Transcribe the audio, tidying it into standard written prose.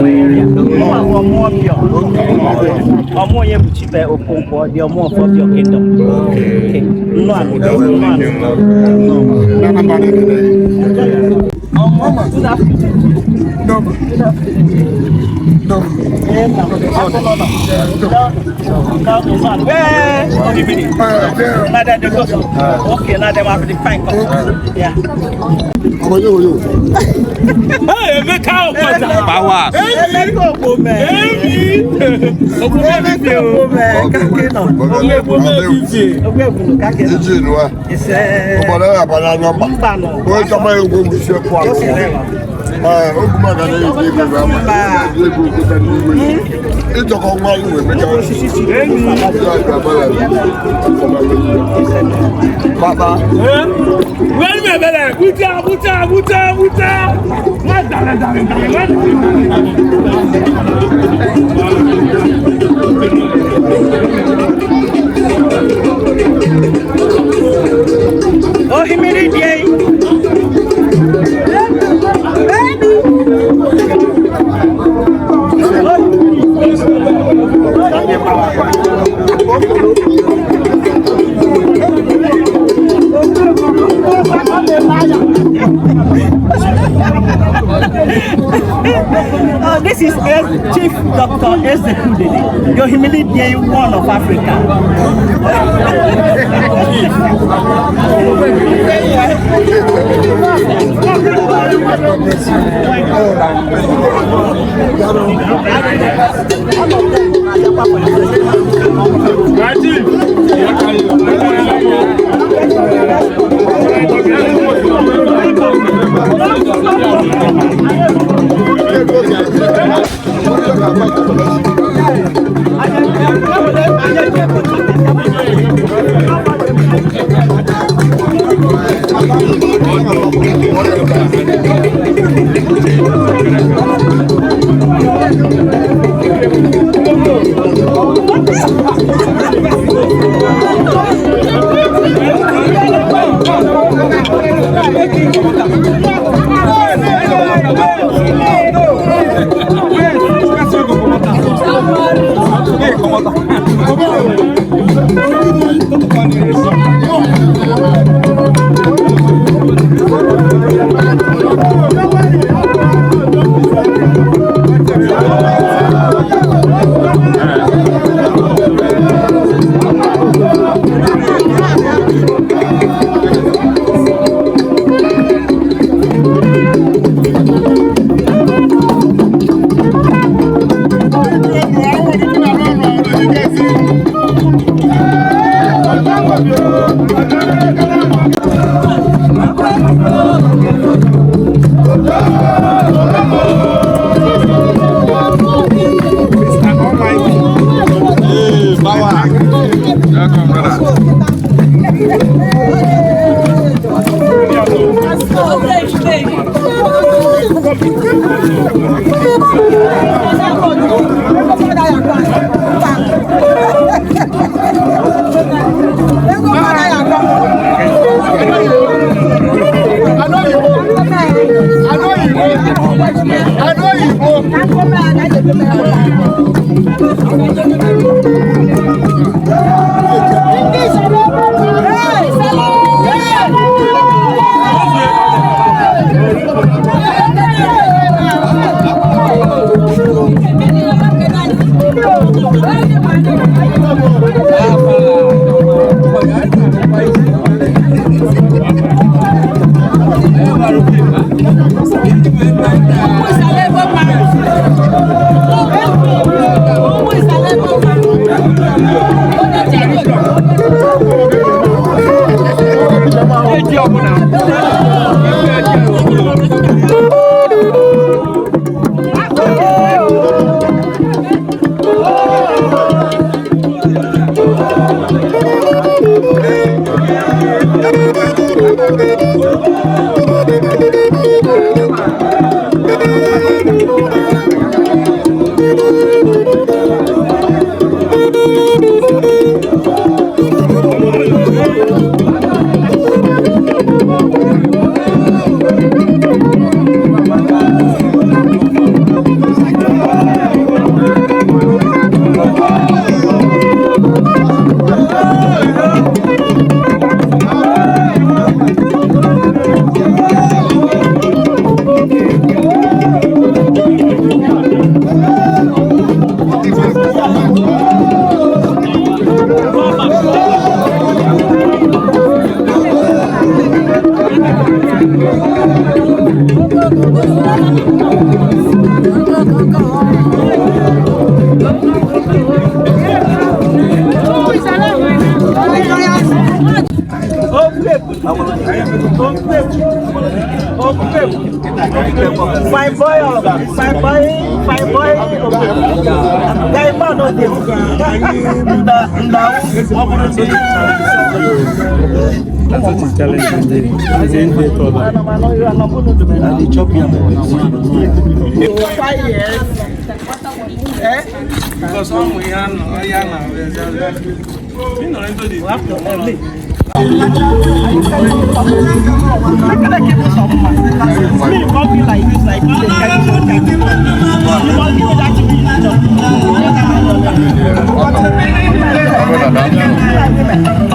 Area. Mụ bụ Ọmụọbịa. Ọmụ onye bụ Chibe Okonkwo, the Ọmụ of Ọbịa Kingdom. Okay. Nnọọ anụ, nnọọ anụ. Good afternoon. Good afternoon. Okay, now them have the fine cup. Yeah. Emeka Okpata. Power. Emeka Okpome. Emeka Okpome. Kakino. Ogbe kakino. Iji nwa. Ise. Obodo ya bara n'ọba. Mbanụ. Onye chọba egwu egwu si ekwu akụ. Ee, ogwu maka na eji egwu egwu ama. Eji egwu egwu n'igwe. Ịchọkọ nwa igwe emeka. Baba. Wẹ́n mi bẹ̀rẹ̀ wúta wúta wúta wúta. Wọ́n dàrẹ́ dàrẹ́ dàrẹ́ wọ́n dàrẹ́. Ohimiri die. Oh, this is Chief Dr. Ezekudele, your humility one of Africa. Hey, power. Welcome, brother. Fine boy, fine boy, fine boy. Guy man no dey. Nda nda ọ bụrụ ndị. That's what he's telling me. He's in the toilet. And they chop him. 5 years. Eh? Because some we have no, yeah, We have to early. How can I give you some money? Me, you can't be like this, like this. You must give that to me. Brother,